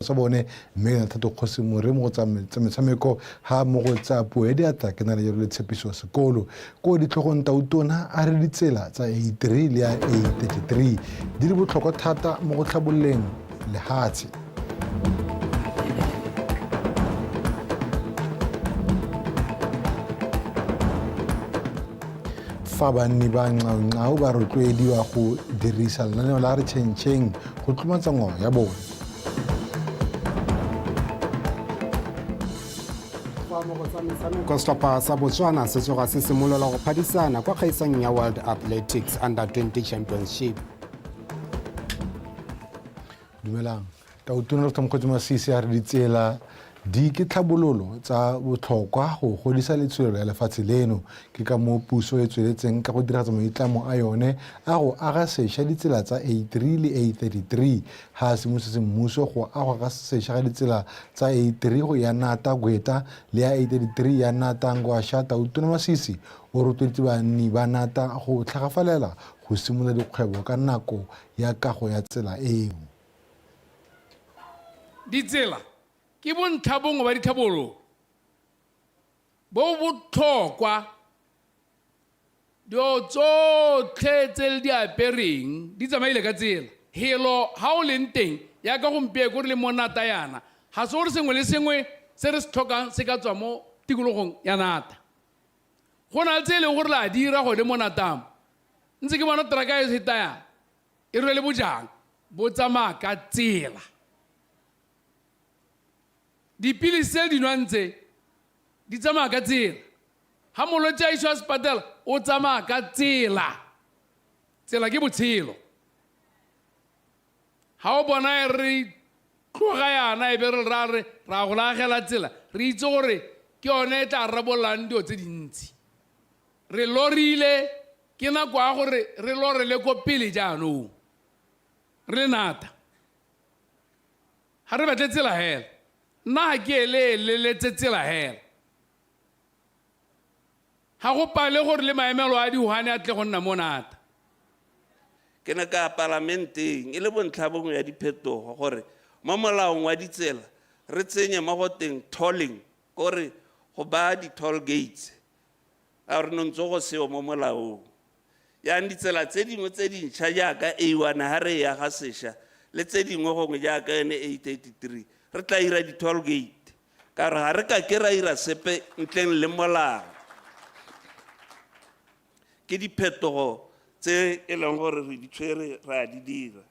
Sa bone mme ke na Thato Kgosi More mo go tsa metshameko ha mo go tsa puo ya diatla ke na le jalo le tshepiso sekolo ko ditlhogong. Tautona a re ditsela tsa A3 le ya A33 di le botlhokwa thata mo go tlhabololeng lehatshe. Fa banni ba Ncaunxau ba rotloediwa go dirisa lenaneo la Re Tšhentšheng go tlomatsa ngwao ya bone. Setlhopha sa Botswana se tsoga se simolola go phadisana kwa kgaisanong ya World Athletics Under 20 Championship. Dumelang. Tautona Dr Mokgweetsi Masisi a re ditsela di ke tlhabololo tsa botlhokwa go godisa letswelelo ya lefatshe leno. Ke ka moo puso e tsweletseng ka go diragatsa maitlamo a yone a go aga sešwa ditsela tsa A3 le A33. Ga a simolotse semmuso go agwa ga sešwa ga ditsela tsa A3 go ya Nata Gweta le ya A33 ya Nata Ngwasha, Tautona Masisi o rotloeditse banni ba Nata go tlhagafalela go simolola dikgwebo ka nako ya kago ya tsela eo. Ditsela ke bontlha bongwe ba ditlhabololo bo botlhokwa. Dilo tsotlhe tse le di apereng di tsamaile ka tsela. Helo ha o leng teng, yaka gompieko re le mo Nata yana, ga se gore sengwe le sengwe se re se tlhokang se ka tswa mo tikologong ya Nata. Go na le tse e leng gore le a dira gone mo Nata mo. Ntse ke bona teraka e feta yana, e rwele bojang, bo tsamaya ka tsela. Dipilisi tse le di nwang tse, di tsamaya ka tsela. Ha molwetse a isiwa sepatela, o tsamaya ka tsela. Tsela ke botshelo. Ha o bona e re tloga yana e be re ra re ra go lagela tsela, re itse gore ke yone e tla rarabololang dilo tse dintsi. Re lorile, ke nako ya gore re lorele ko pele jaanong. Re le nata. Ga re batle tsela hela. Nna ga ke eleeleletse tsela hela. Ga go pale gore le maemelo a dihwane a tle go nna mo nata. Ke ne ka ya palamenteng e le bontlha bongwe ya diphetogo gore mo molaong wa ditsela re tsenye mo go teng tolling, kore go baya di-toll gates, ka gore no ntse go seo mo molaong. Jaanong ditsela tse dingwe tse dintšha jaaka A1 ha re e aga sešwa le tse dingwe gongwe jaaka yone A33 re tla ira di-toll gate ka gore ga re ka ke ra ira sepe ntleng le molao. Ke diphetogo tse e leng gore re di tshwere re a di dira.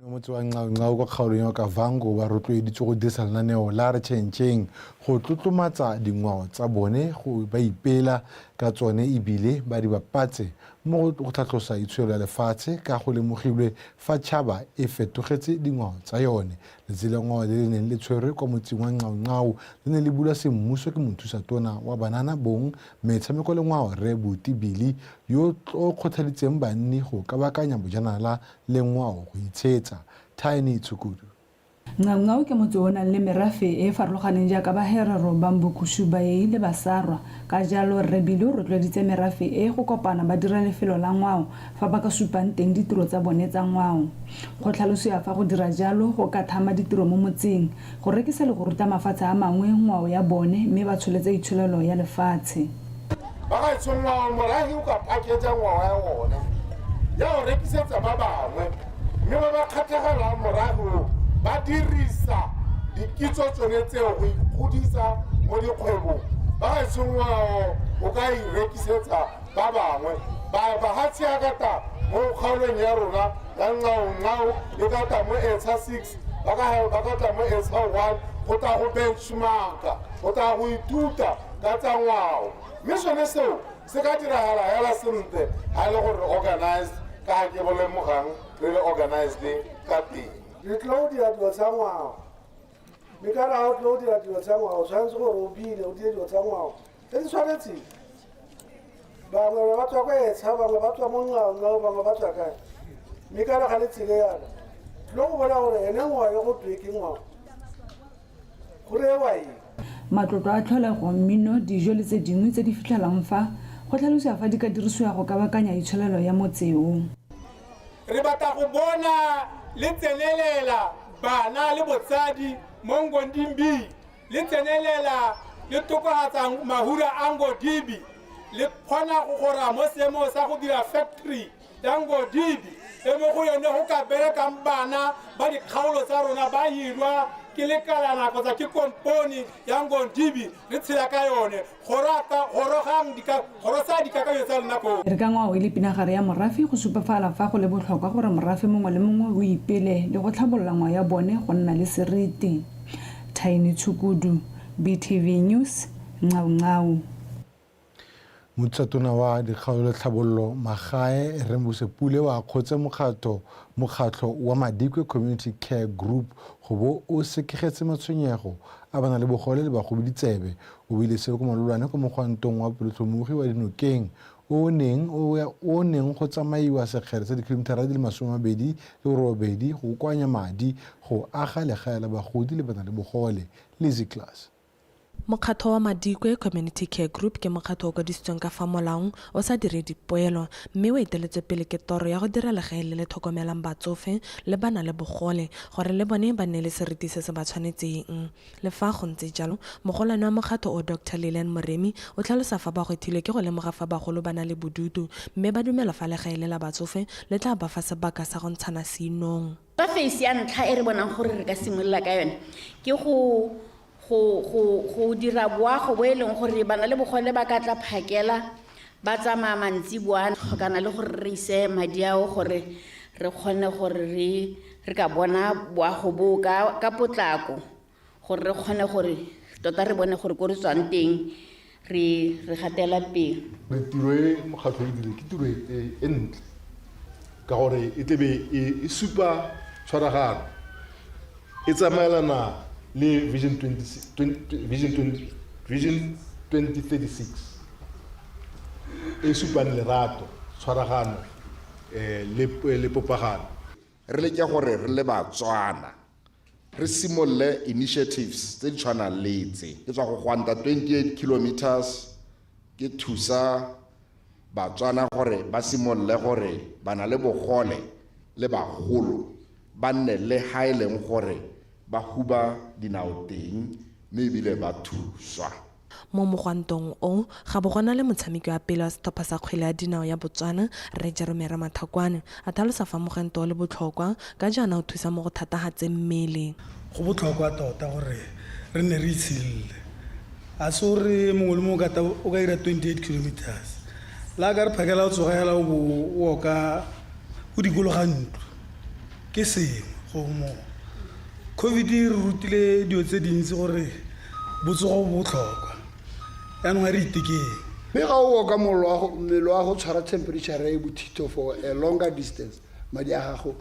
Motse wa Ncaunxau kwa kgaolong ya Okavango ba rotloeditswe go dirisa lenaneo la Re Tšhentšheng go tlotlomatsa dingwao tsa bone go ba ipela ka tsone ebile ba di bapatse mo go tlhatlhosa itsholelo ya lefatshe ka go lemogilwe fa tšhaba e fetogetse dingwao tsa yone. Letsatsi la ngwao le le neng le tshwerwe kwa motseng wa Ncaunxau le ne le bulwa semmuso ke mothusa tona wa banana, bong, metshameko le ngwao Rre Buti Billy yo o kgothaditseng banni go kabakanya bojanala le ngwao go itshetsa. Tiny Tshukudu. Ncaunxau ke motse o o nang le merafe e e farologaneng jaaka Baherero, Bambukushu, Bayei le Basarwa. Ka jalo, Rre Billy o rotloeditse merafe e go kopana ba dira lefelo la ngwao fa ba ka supang teng ditiro tsa bone tsa ngwao. Go tlhalosiwa fa go dira jalo go ka thama ditiro mo motseng, go rekisa le go ruta mafatshe a mangwe ngwao ya bone mme ba tsholetsa itsholelo ya lefatshe. Bagaetsho, ngwao morahi o ka package ngwao ya ona ya go rekisetsa ba bangwe, mme ba ba kgatlhegelang morahi o ba dirisa dikitso tsone tseo go ikgodisa mo dikgwebong. Bagaetsho, ngwao o ka e rekisetsa ba bangwe. Ba bahatshi a ka ta mo kgaolong ya rona ya Ncaunxau, e ka ta mo Etsha 6, ba ka tla mo Etsha 1 go tla go benchmarka, go tla go ithuta ka tsa ngwao. Mme sone seo se ka diragala hela sentle ha e le gore re organized, ka ga ke bo lemogang re le organized ka teng. Re tlile go dira dilo tsa ngwao, mme ka re ga o tlile go dira dilo tsa ngwao o tshwanetse gore o bine, o dire dilo tsa ngwao tse di tshwanetseng. Bangwe ba tswa kwa Etsha, bangwe ba tswa mo Ncaunxau, bangwe ba tswa kae. Mme ka re ga le tsele yana, tlile go bona gore ene ngwao e go twe ke ngwao, go rewa eng. Matlotlo a tlholego, mmino, dijo le tse dingwe tse di fitlhelwang fa, go tlhalosiwa fa di ka dirisiwa go kabakanya itsholelo ya motse o. Re batla go bona Le tsenelela bana le botsadi mo Ngondimbi, le tsenelela le tokafatsa mahura a Ngodibi, le kgona go gora mo seemong sa go dira factory ya Ngodibi e mo go yone go ka berekang bana ba dikgaolo tsa rona ba hirwa ke lekalana kgotsa ke kompone ya Ngodibi, re tshela ka yone. Gorosa dikakanyo tsa lona koo. E re ka ngwao e le pinagare ya morafe, go supafala fa go le botlhokwa gore morafe mongwe le mongwe o ipele le go tlhabolola ngwao ya bone go nna le seriti. Tiny Tshukudu, BTV News, Ncawu-Ncawu. Motsatona wa dikgaolo tlhabololo magae Rre Mbuse Pule o akgotse mokgatlho wa Madikwe Community Care Group go bo o sekegetse matshwenyego a ba na le bogole le bagobi ditsebe. O buile seo ko Malolwane ko mogwantong wa pelotlhomogi wa dinokeng o neng go tsamaiwa sekgele sa dikilomitara di le 28 go kokoanya madi go aga legae la bagodi le ba na le bogole. Lizzy Class. Mokgatho wa Madikwe Community Care Group ke mokgatho o kwadisitsweng ka fa molaong o sa dire dipoelo, mme o eteletswe pele ke toro ya go dira legae le le tlhokomelang batsofe le ba na le bogole gore le bone ba nne le seriti se se ba tshwanetseng. Le fa go ntse jalo, mogolwane wa mokgatho o Dr Lilian Moremi o tlhalosa fa ba gwethilwe ke go lemoga fa bagolo ba na le bodutu, mme ba dumela fa legae le la batsofe le tla ba fa sebaka sa go ntshana seinong. Fa phase ya ntlha e re bonang gore re ka simolola ka yone ke go go go go dira boago bo e leng gore bana le bogole ba ka tla phakela ba tsamaya mantsiboa, tlhokana le gore re ise madi ao gore re kgone gore re re ka bona boago bo ka ka potlako, gore re kgone gore tota re bone gore ko re tswang teng re re gatela pele. Re tiro e mokgatlho e dire ke tiro e ntle ka gore e tlebe e supa tshwaragano, e tsamaelana le Vision 2036 e supang lerato, tshwaragano le popagano. Re leke gore re le Batswana re simolole initiatives tse di tshwanang le tse. Ke tswa go gwanta 28 kilometers ke thusa Batswana gore ba simolole gore ba na le bogole le bagolo ba nne le ha e leng gore ba huba dinao teng mme ebile ba thuswa. Mo mogwantong o ga bo gona le motshameki wa pele wa setlhopha sa kgwele ya dinao ya Botswana Rre Jerome Ramathakwane a tlhalosa fa mogwanto o le botlhokwa ka jaana o thusa mo go thatahatseng mmele. Go botlhokwa tota gore re nne re itshidile, a se gore mongwe le mongwe o ka dira 28 kilometers la ka re phakela o tsogela o bo o ka o dikologa ntlo ke sengwe go mo. COVID e re rutile dilo tse dintsi gore botsogo bo botlhokwa, jaanong a re itekeng. Mme ga o oka mmele wa go tshwara temperature e bothito for a longer distance, madi a gago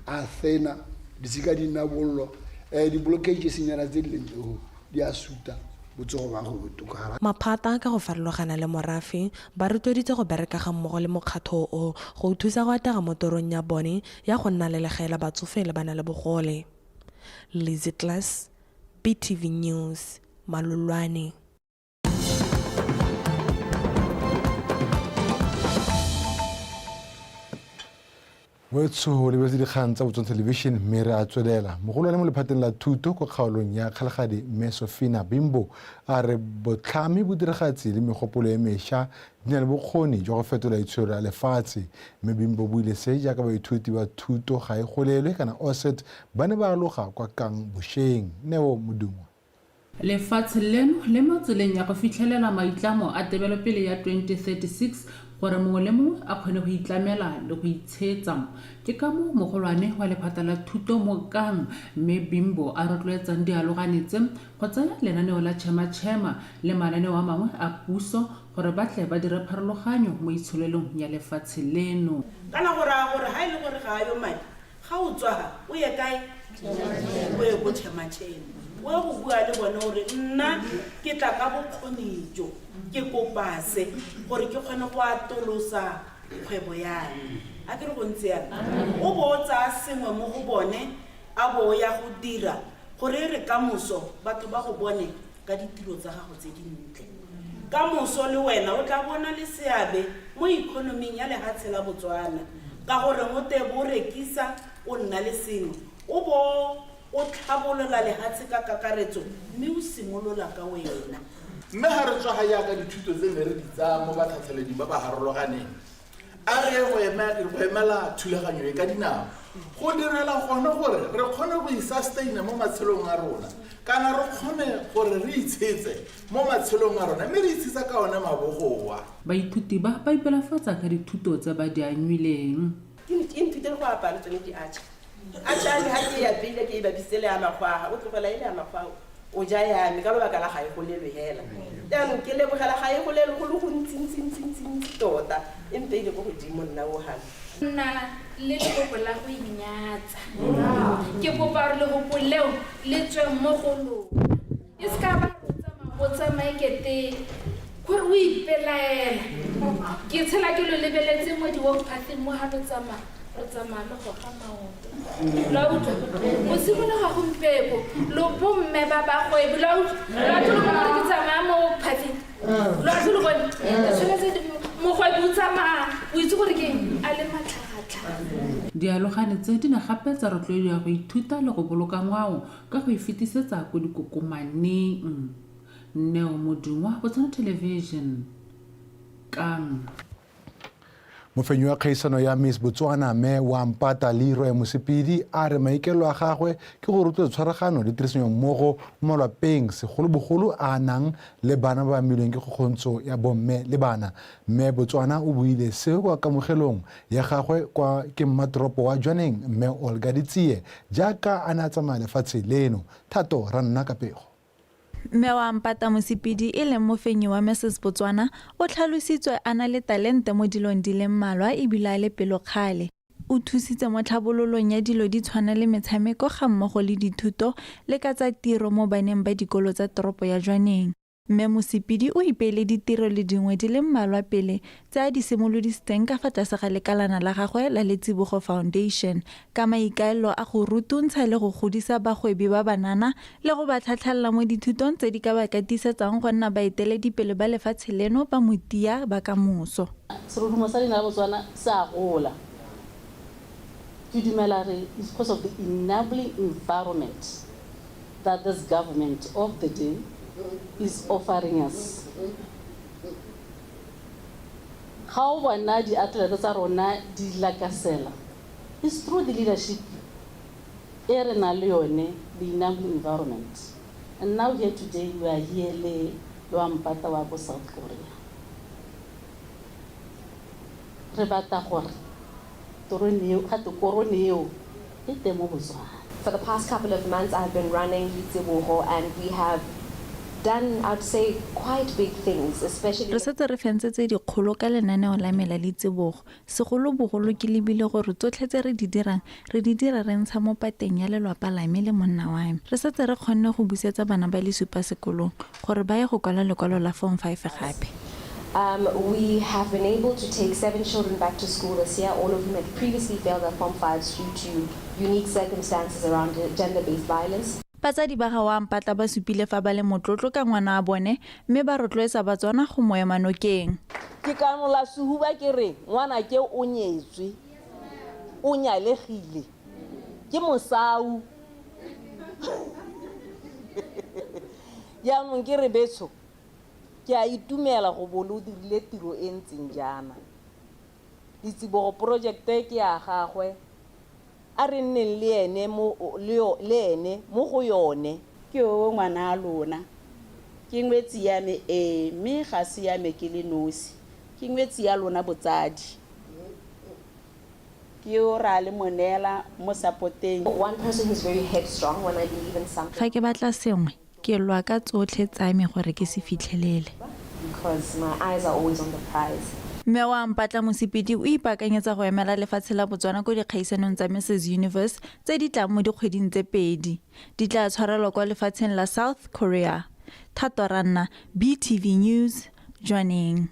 a thena, ditshika di nna bollo, di-blockages nyana tse di leng teng di a suta, botsogo ba go tokafala. Maphata ka go farologana le morafe ba rotloeditse go bereka ga mmogo le mokgatho o go thusa go atlega mo torong ya bone ya go nna le legae la batsofe le ba na le bogole. Lizzy Class, BTV News, Malolwane. Wetsho lebetse dikgang tsa Botswana Television mme re a tswelela. Mogolwane mo lephateng la thuto ko kgaolong ya Kgalagadi mme Sofina Bimbo a re botlhami, bodiragatsi le megopolo e mešwa di na le bokgoni jwa go fetola itsholelo ya lefatshe. Mme Bimbo buile se jaaka baithuti ba thuto ga e golelwe kana OSET ba ne ba aloga kwa Kang bošeng. Neo Modungwa. Lefatshe leno le mo tseleng ya go fitlhelela maitlamo a tebelopele ya 2036 gore mongwe le mongwe a kgone go itlamela le go itshetsa. Ke ka moo mogolwane wa lephata la thuto mo Kang mme Bimbo a rotloetsang dialogane tse go tsaya lenaneo la Chema Chema le mananeo a mangwe a puso gore ba tle ba dire pharologanyo mo itsholelong ya lefatshe leno. Kana go raya gore ha e le gore ga a yo madi, ga o tswa ha o ye kae? O ye ko Chema Chema, o ye go bua le bone gore nna ke tla ka bokgoni jo, ke kopa se gore ke kgone go atolosa kgwebo ya me. A ke re go ntse yana, o bo o tsaya sengwe mo go bone a bo o ya go dira gore e re ka moso batho ba go bone ka ditiro tsa gago tse dintle. Ka moso le wena o tla bona le seabe mo economing ya lehatshe la Botswana, ka gore o te bo rekisa o nna le sengwe o bo o tlhabolola lehatshe ka kakaretso mme o simolola ka wena. Mme ga re tswa ga jaaka dithuto tse ne re di tsaya mo batlhatlheleding ba ba harologaneng, a re ye go emela thulaganyo e ka dinao go direla gone gore re kgone go isustaina mo matshelong a rona, kana re kgone gore re itshetse mo matshelong a rona, mme re itshetsa ka one mabogoa. Baithuti ba ba ipelafatsa ka dithuto tse ba di anywileng. Ke nthutile go apara tsone diatšha. Atšha le ha ke ya pele ke e bapisitse le ya makgwaa, o tlogela e le ya makgwaa, o ja ya me ka lobaka la ga e golelwe hela. Jaanong ke lebogela ga e golelwe go le gontsi-ntsi-ntsi-ntsi tota, e mpeile ko godimo nna o gana. Nna le lehoko la go inyatsa. Ke kopa gore lehoko leo le tswe mo go lona. E se ka ba o tsamaye kete gore o ipelaela. Ke tshela ke lo lebeletse mo di-walk path-eng mo ha lo tsamaya, re tsamaya le goga maoto. Lo a utlwa? Go simologa gompieko, lo bomme ba bagwebi, lo a utlwa? Lo a tlhole bona gore ke tsamaya mo walk path-eng? Lo a tlhole bone? Ke tshwanetse mogwebi o tsamaya, o itse gore ke eng? A le matlhagatlhaga. Dialogane tse di ne gape tsa rotloediwa go ithuta le go boloka ngwao ka go e fetisetsa ko dikokomaneng. Neo Modungwa, Botswana Television, Kang. Mofenyi wa kgaisano ya Miss Botswana Mme wa Mpata Leroy Mosepedi a re maikelo a gagwe ke go rotloetsa tshwaragano le tirisanommogo mo malwapeng, segolobogolo a a nang le bana ba ba amilweng ke kgokgontsho ya bomme le bana. Mme Botswana o buile seo kwa kamogelong ya gagwe kwa ke mmatoropo wa Jwaneng Mme Olga Ditsie jaaka a ne a tsamaya lefatshe leno. Thato Ranna ka pego. Mme wa Mpata Mosepedi e leng mofenyi wa Mrs Botswana o tlhalositswe a na le talente mo dilong di le mmalwa ebile a le pelokgale. O thusitse mo tlhabololong ya dilo di tshwana le metshameko ga mmogo le dithuto le ka tsa tiro mo baneng ba dikolo tsa toropo ya Jwaneng. Mme Mosepedi o ipeile ditirelo dingwe di le mmalwa pele tse a di simolodisitseng ka fa tlase ga lekalana la gagwe la Letsibogo Foundation ka maikaelelo a go rutuntsha le go godisa bagwebi ba banana le go ba tlhatlhelela mo dithutong tse di ka ba katisetsang go nna baeteledipele ba lefatshe leno ba motia ba kamoso. Serodumo sa leina la Botswana se a gola. Ke dumela re it's because of the enabling environment that this government of the day is offering us. Ga o bona di-athlete tsa rona di lakasela, it's through the leadership e re nang le yone, the enabling environment. And now here today, we are here le wa Mpata wa ko South Korea. Re batla gore torone eo, gape korone eo e teng mo Botswana. For the past couple of months, I've been running Letsibogo, and we have done, I'd say, quite big things, especially Re setse re fentse tse dikgolo ka lenaneo la me la Letsibogo. Segolobogolo ke lebile gore tsotlhe tse re di dirang, re di dira re ntsha mo pateng ya lelwapa la me le monna wa me. Re setse re kgonne go busetsa bana ba le supa sekolong gore ba ye go kwala lekwalo la Form 5 gape. We have been able to take 7 children back to school this year, all of whom had previously failed their Form 5s due to unique circumstances around gender-based violence. Batsadi ba ga wa Mpatla ba supile fa ba le motlotlo ka ngwana wa bone mme ba rotloetsa Batswana go mo ema nokeng. Ke kanola sehuba ke re ngwana ke o nyetswe, o nyalegile, ke mosau. Jaanong ke re betsho, ke a itumela go bo lo dirile tiro e ntseng jaana. Letsibogo project ke ya gagwe, a re nneng le ene mo, le yo, le ene mo go yone. Ke o ngwana a lona, ke ngwetsi ya me ee, mme ga se ya me ke le nosi, ke ngwetsi ya lona botsadi. Ke o ra le mo neela mo supporteng. One person who's very headstrong when I believe in something. Fa ke batla sengwe, ke lwa ka tsotlhe tsa me gore ke se fitlhelele. Because my eyes are always on the prize. Mme wa Mpatla Mosepedi o ipaakanyetsa go emela lefatshe la Botswana ko dikgaisanong tsa Mrs Universe tse di tlang mo dikgweding tse pedi. Di tla tshwarelwa kwa lefatsheng la South Korea. Thato Ranna, BTV News, Jwaneng.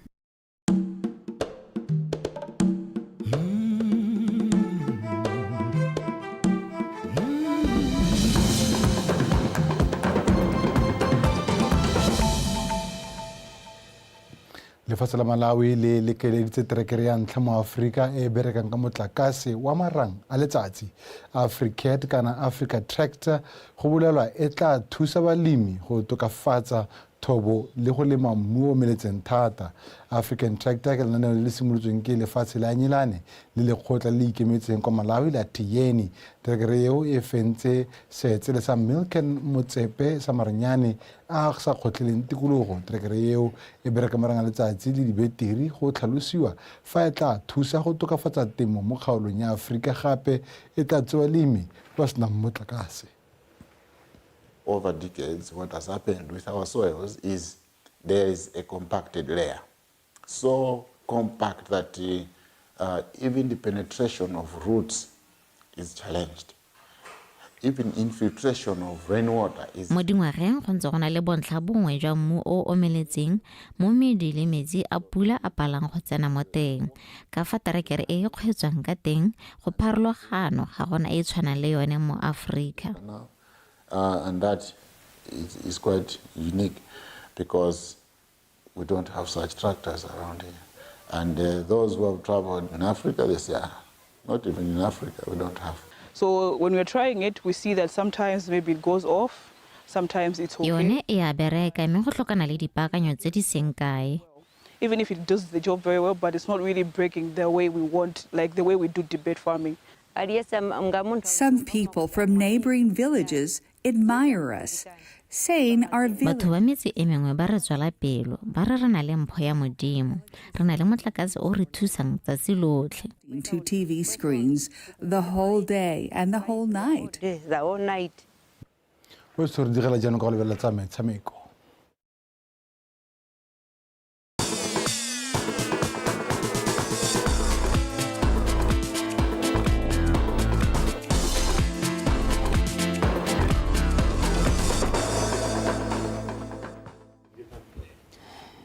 Lefatshe la Malawi le lekeleditse terekere ya ntlha mo Aforika e e berekang ka motlakase wa marang a letsatsi. AfriCat kana Africa Tractor go bolelwa e tla thusa balemi go tokafatsa thobo le go lema mmu o omeletseng thata. African Tractor ke lenaneo le le simolotsweng ke lefatshe la Nyilane le lekgotla le le ikemetseng kwa Malawi la Tiyeni. Terekere eo e fentse seetsele sa Milken Motsepe sa maranyane a sa kgotlheleng tikologo. Terekere eo e bereka marang a letsatsi le dibetiri go tlhalosiwa fa e tla thusa go tokafatsa temo mo kgaolong ya Aforika gape e tla tsewa lemi ba senang motlakase. Over decades, what has happened with our soils is there is a compacted layer. So compact that even the penetration of roots is challenged. Even infiltration of rainwater is Mo dingwageng go ntse go na le bontlha bongwe jwa mmu o o omeletseng mo medi le metsi a pula a palang go tsena mo teng. Ka fa terekere e e kgweetswang ka teng go pharologano ga gona e e tshwanang le yone mo Aforika. And that is quite unique because we don't have such tractors around here. And those who have traveled in Africa, they say, not even in Africa, we don't have. So when we're trying it, we see that sometimes maybe it goes off, sometimes it's okay. Yone e a bereka mme go tlhokana le dipaakanyo tse di seng kae. Even if it does the job very well, but it's not really breaking the way we want, like the way we do debate farming. Some people from neighboring villages admire us, saying our village Batho ba metse e mengwe ba re tswela pelo, ba re re na le mpho ya Modimo, re na le motlakase o re thusang tsatsi lotlhe. To TV screens the whole day and the whole night. The whole night. O se re digela jaanong ka go lebelela tsa metshameko.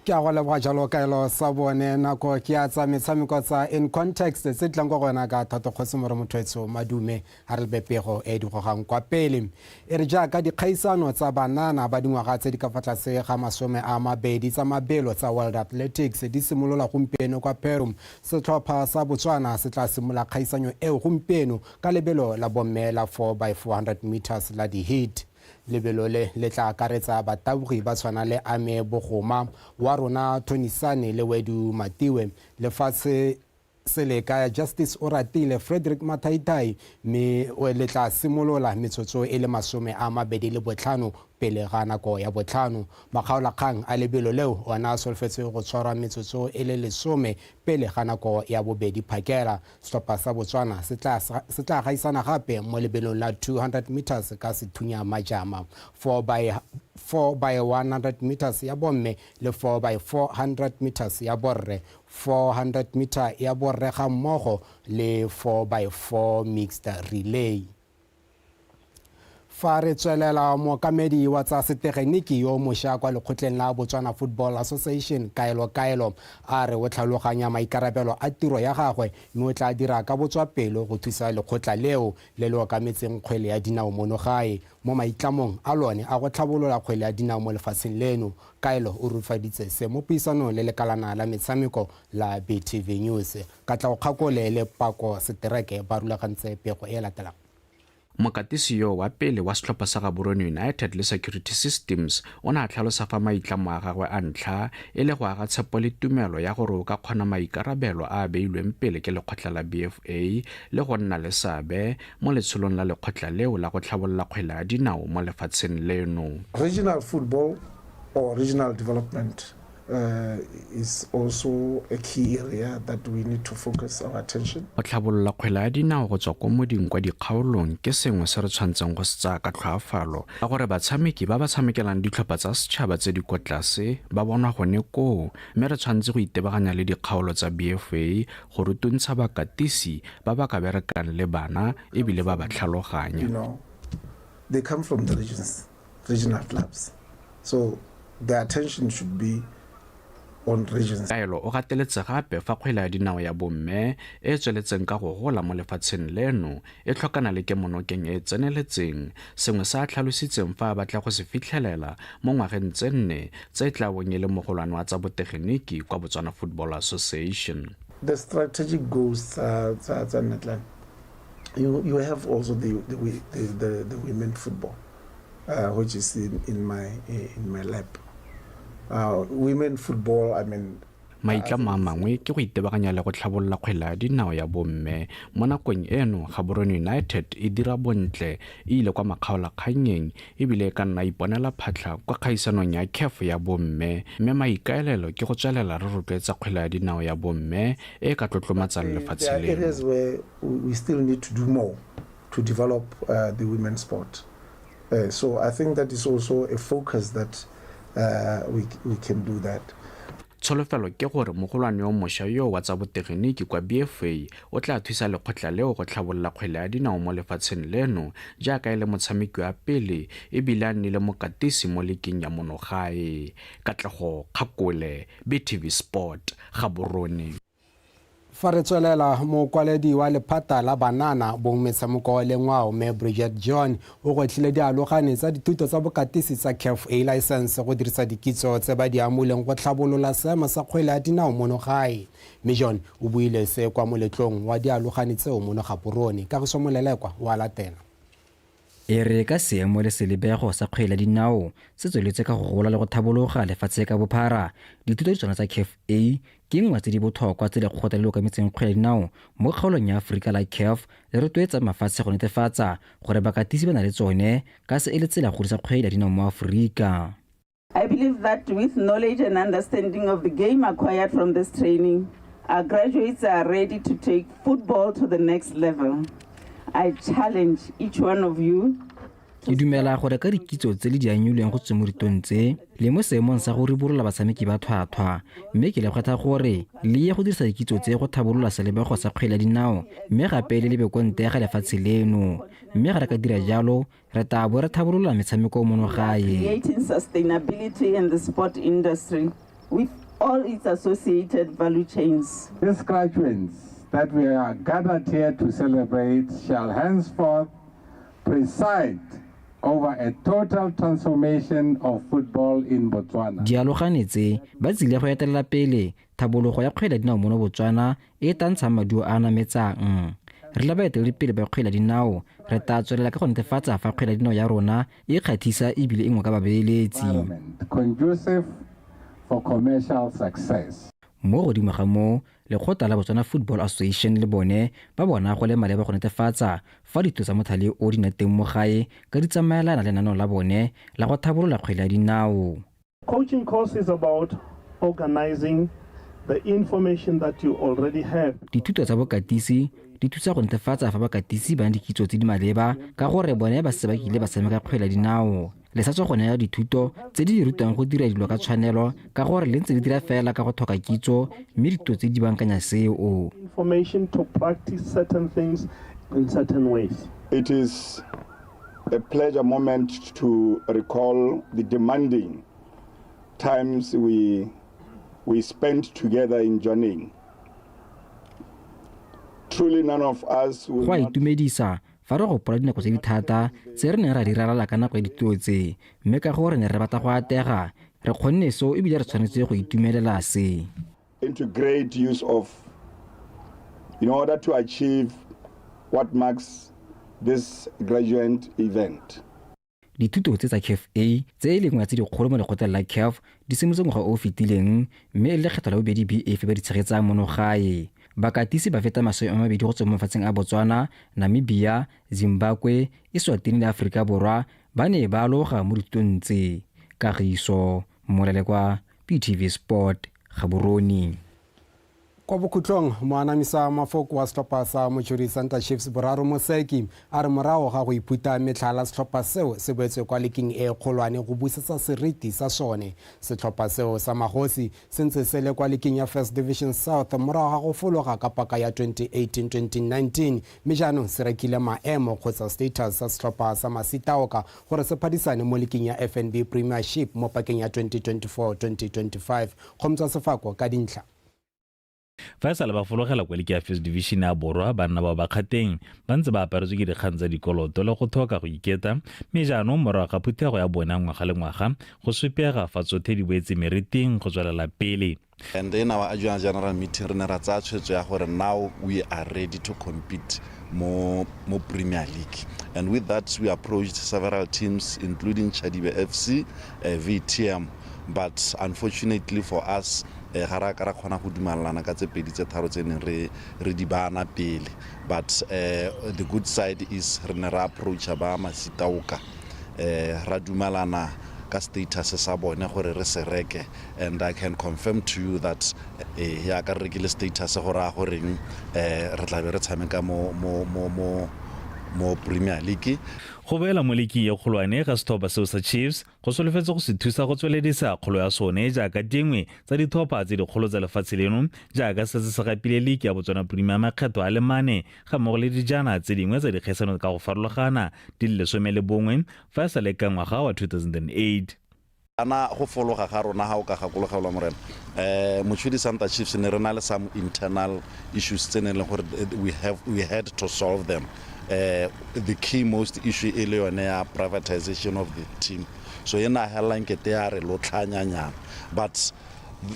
Ke a go leboga jalo kaelo sa bone. Nako ke ya tsa metshameko tsa In Context tse di tlang kwa go wena ka Thato Kgosi More Mothoetso. Madume a re lebe pego e di gogang kwa pele. E re jaaka dikgaisano tsa banana ba dingwaga tse di ka fa tlase ga 20 tsa mabelo tsa World Athletics di simolola gompieno kwa Peru, setlhopha sa Botswana se tla simolola kgaisanyo eo gompieno ka lebelo la bomme la 4 by 400 meters la di-heat. Lebelo le le tla akaretsa batabogi ba tshwana le Ame Bogoma wa rona, Thonisane le Wedu Matiwe, lefatshe seleka Justice Oratile, Frederick Mathaitai, mme le tla simolola metsotso e le 25 pele ga nako ya 5. Makgaolakgang a lebelo leo ona a solofetswe go tshwarwa metsotso e le 10 pele ga nako ya 2 phakela. Setlhopha sa Botswana se tla gaisana gape mo lebelong la 200 meters ka Sethunya Majama, 4 by 4 by 100 meters ya bomme le 4 by 400 meters ya borre, 400 meter ya borre ga mmogo le 4 by 4 mixed relay. Fa re tswelela, mookamedi wa tsa setegeniki yo mošwa kwa lekgotleng la Botswana Football Association, Kaelo Kaelo, a re o tlhaloganya maikarabelo a tiro ya gagwe mme o tla dira ka botswapelo go thusa lekgotla leo le le okametseng kgwele ya dinao mono gae mo maitlamong a lone a go tlhabolola kgwele ya dinao mo lefatsheng leno. Kaelo o rurifaditse se mo puisanong le lekalana la metshameko la BTV News. Katlego Kgakole le Pako Setereke ba rulagantse pego e latelang. Mokatisi yo wa pele wa setlhopha sa Gaborone United le Security Systems o ne a tlhalosa fa maitlamo a gagwe a ntlha e le go aga tshepo le tumelo ya gore o ka kgona maikarabelo a a beilweng pele ke lekgotla la BFA le go nna le seabe mo letsholong la lekgotla leo la go tlhabolola kgwele ya dinao mo lefatsheng leno. Regional football or regional development is also a key area that we need to focus our attention. Go tlhabolola kgwele ya dinao go tswa ko moding kwa dikgaolong ke sengwe se re tshwanetseng go se tsaya ka tlhoafalo, ka gore batshameki ba ba tshamekelang ditlhopha tsa setšhaba tse di kwa tlase ba bonwa gone koo, mme re tshwanetse go itebaganya le dikgaolo tsa BFA go rutuntsha bakatisi ba ba ka berekang le bana ebile ba ba tlhaloganya. They come from the regions, regional clubs. So the attention should be on regions. Kaelo o gateletse gape fa kgwele ya dinao ya bomme e e tsweletseng ka go gola mo lefatsheng leno e tlhokana le kemonokeng e e tseneletseng, sengwe se a tlhalositseng fa a batla go se fitlhelela mo ngwageng tse nne tse e tla bong e le mogolwane wa tsa botegeniki kwa Botswana Football Association. The strategic goals tsa tsa tsa Netland you you have also the the the, the, the women football which is in, in my in my lap women football I mean Maitlamo a mangwe ke go itebaganya le go tlhabolola kgwele ya dinao ya bomme. Mo nakong eno, Gaborone United e dira bontle, e ile kwa makgaolakgannyeng ebile e ka nna iponela phatlha kwa kgaisanong ya CAF ya bomme, mme maikaelelo ke go tswelela re rotloetsa kgwele ya dinao ya bomme e e ka tlotlomatsang lefatshe There are leno. areas where we still need to do more to develop the women's sport. So I think that is also a focus that we, we can do that. Tsholofelo ke gore mogolwane yo mošwa yo wa tsa botegeniki kwa BFA o tla thusa lekgotla leo go tlhabolola kgwele ya dinao mo lefatsheng leno jaaka e le motshameki wa pele e bile a nnile mokatisi mo liking ya monogae. Katlego Kgakole, BTV Sport, Gaborone. Fa re tswelela, mokwaledi wa lephata la banana bong metshameko le ngwao mme Bridget John o gwetlhile dialogane tsa dithuto tsa bokatisi tsa CAF A license go dirisa dikitso tse ba di amuleng go tlhabolola seemo sa kgwele ya dinao mono gae. Mme John o buile se kwa moletlong wa dialogane tseo mono Gaborone. Kagiso Molelekwa o a latela. E re ka seemo le selebego sa kgwele ya dinao se tsweletse ka go gola le go thabologa lefatshe ka bophara, dithuto di tshwana tsa CAF A ke nngwe tse di botlhokwa tse lekgotla le le okametseng kgwele ya dinao mo kgaolong ya Aforika la CAF le rotloetsang mafatshe go netefatsa gore bakatisi ba na le tsone ka se e le tsela go godisa kgwele ya dinao mo Aforika. I believe that with knowledge and understanding of the game acquired from this training, our graduates are ready to take football to the next level. I challenge each one of you Ke dumela gore ka dikitso tse le di anyulweng go tswa mo ditong tse, le mo seemong sa go ribolola batshameki ba thwathwa, mme ke le kgwetlha gore le ye go dirisa dikitso tse go thabolola selebego sa kgwele ya dinao mme gape le lebe ko ntle ga lefatshe leno. Mme ga re ka dira jalo, re tla bo re thabolola metshameko mono gae. Creating sustainability in the sport industry with all its associated value chains. These graduates that we are gathered here to celebrate shall henceforth preside over a total transformation of football in Botswana. Dialogane tse ba tsile go etelela pele thabologo ya kgwele ya dinao mono Botswana e e tla ntshang maduo a a nametsang. Re le baeteledipele ba kgwele ya dinao, re tla tswelela ka go netefatsa fa kgwele ya dinao ya rona e kgathisa ebile e ngoka babeeletsi. Conducive for commercial success. Mo godimo ga moo, lekgotla la Botswana Football Association le bone ba bona go le maleba go netefatsa fa ditso tsa mothale o di nna teng mo gae ka di tsamaelana le lenaneo la bone la go thabolola kgwele ya dinao. Coaching course is about organizing the information that you already have. Dithuto tsa bokatisi di thusa go netefatsa fa bakatisi ba na dikitso tse di maleba ka gore bone ba setse ba kile ba tshameka kgwele ya dinao. Le sa tswa go neela dithuto tse di rutang go dira dilo ka tshwanelo ka gore le ntse le dira fela ka go tlhoka kitso mme dithuto tse di bankanya seo. Information to practice certain things in certain ways. It is a pleasure moment to recall the demanding times we, we spent together in Jwaneng. Truly none of us will Go a itumedisa fa re gopola dinako tse di thata tse re neng ra di ralala ka nako ya dituo tse, mme ka gore ne re batla go atega, re kgonne seo ebile re tshwanetse go itumelela se. Into great use of in order to achieve what marks this graduate event. Dithuto tse tsa CAF A, tse e leng tse dikgolo mo lekgotleng la CAF, di simolotse ngwaga o o fetileng mme e le lekgetho la bobedi BF ba di tshegetsang mono gae. Bakatisi ba feta 20 go tswa mo mafatsheng a Botswana, Namibia, Zimbabwe, Eswatini le Aforika Borwa ba ne ba aloga mo dithutong tse. Kagiso Molelekwa, BTV Sport, Gaborone. Kwa bokhutlong, moanamisa mafoko wa setlhopha sa Mochudi Santa Chiefs Boraro Moseki a re morago ga go iphuta metlhala setlhopha seo se boetse kwa leking e kgolwane go busetsa seriti sa sone. Setlhopha seo sa Magosi se ntse se le kwa leking ya First Division South morago ga go fologa ka paka ya 2018-2019, mme jaanong se rekile maemo kgotsa status sa setlhopha sa Masitaoka gore se phadisane mo leking ya FNB Premiership mo pakeng ya 2024-2025. Kgomtswa Sefako ka dintlha. Fa e sale ba fologela kwa liki ya First Division ya Borwa, banna bao ba Kgateng ba ntse ba aparetswe ke dikgang tsa dikoloto le go tlhoka go iketa, mme jaanong morago ga phuthego ya bone ya ngwaga le ngwaga, go supega fa tsothe di boetse meriting go tswelela pele. And in our annual general meeting re ne ra tsaya tshwetso ya gore now we are ready to compete mo mo Premier League, and with that we approached several teams including Chadibe FC, VTM, but unfortunately for us ga ra ka ra kgona go dumalana ka tse pedi tse tharo tse neng re re di baana pele. But the good side is re ne ra approacha ba Masitaoka, ra dumalana ka status sa bone gore re se reke, and I can confirm to you that ya ka re rekile status go raya goreng re tla be re tshameka mo mo mo mo mo Premier League. Go boela mo liking e kgolwane ga setlhopha seo sa Chiefs go solofetse go se thusa go tsweledisa kgolo ya sone jaaka dingwe tsa ditlhopha tse dikgolo tsa lefatshe leno, jaaka setse se gapile liki ya Botswana Premier makgetho a le mane ga mmogo le dijana tse dingwe tsa dikgaisano ka go farologana di le 11 fa e sa le ka ngwaga wa 2008. Ana go fologa ga rona, ga o ka gakologelwa morena, Mochudi Santa Chiefs ne re na le some internal issues tse ne leng gore we had to solve them. The key most issue e le yone ya privatization of the team, so e na helelang kete ya re lotlhanyanyana. But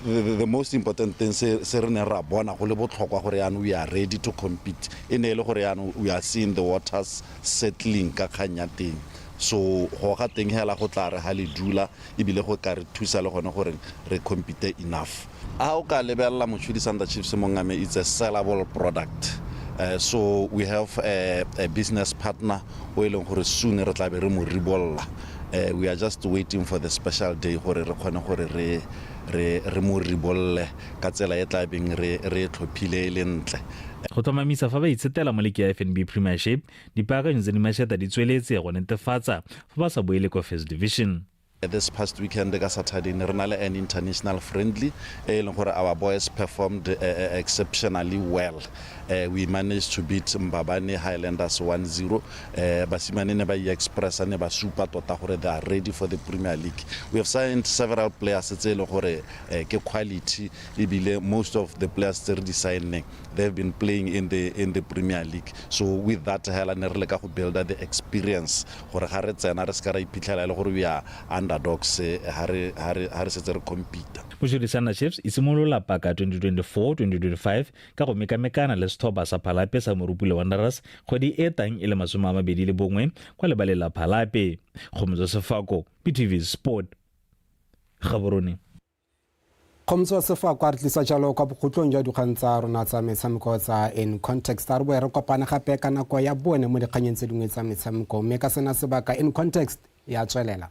the most important thing se re neng ra bona go le botlhokwa gore yaanong we are ready to compete e ne e le gore yaanong we are seeing the waters settling ka kgang ya teng. So go ga teng hela go tla re ga le dula, ebile go ka re thusa le gone gore re compete enough. A o ka lebelela Mochudi Santa Chiefs mongame, it's a sellable product. So we have a business partner o e leng gore soon re tla be re mo ribolola. We are just waiting for the special day gore re kgone gore re re re mo ribolle ka tsela e tla beng re re tlhophile e le ntle. Go tlhomamisa fa ba itshetela mo liki ya FNB Premiership, dipaakanyo tse di mašata di tsweletse go netefatsa fa ba sa boele kwa First Division. This past weekend ka Saturday ne re na le an international friendly e leng gore our boys performed exceptionally well. We managed to beat Mbabane Highlanders 1-0. Basimane ne ba i-expressa, ne ba supa tota gore they are ready for the Premier League. We have signed several players tse e leng gore ke quality, ebile most of the players tse re di signeng, they have been playing in the Premier League. So with that hela ne re leka go builda the experience gore ga re tsena re se ka ra iphitlhela e le gore we are underdogs ha re setse re compete. Mochudi Santa Chiefs e simolola paka 2024-2025 ka go mekamekana le setlhopha sa Phalape sa Morupule Wanderers kgwedi e tang e le 21 kwa lebaleng la Phalape. Kgomotso Sefako, BTV Sport, Gaborone. Kgomotso Sefako a re tlisa jalo kwa bokhutlong jwa dikgang tsa rona tsa metshameko tsa In Context. A re boe re kopane gape ka nako ya bone mo dikganyeng tse dingwe tsa metshameko, mme ka sena sebaka In Context ya tswelela.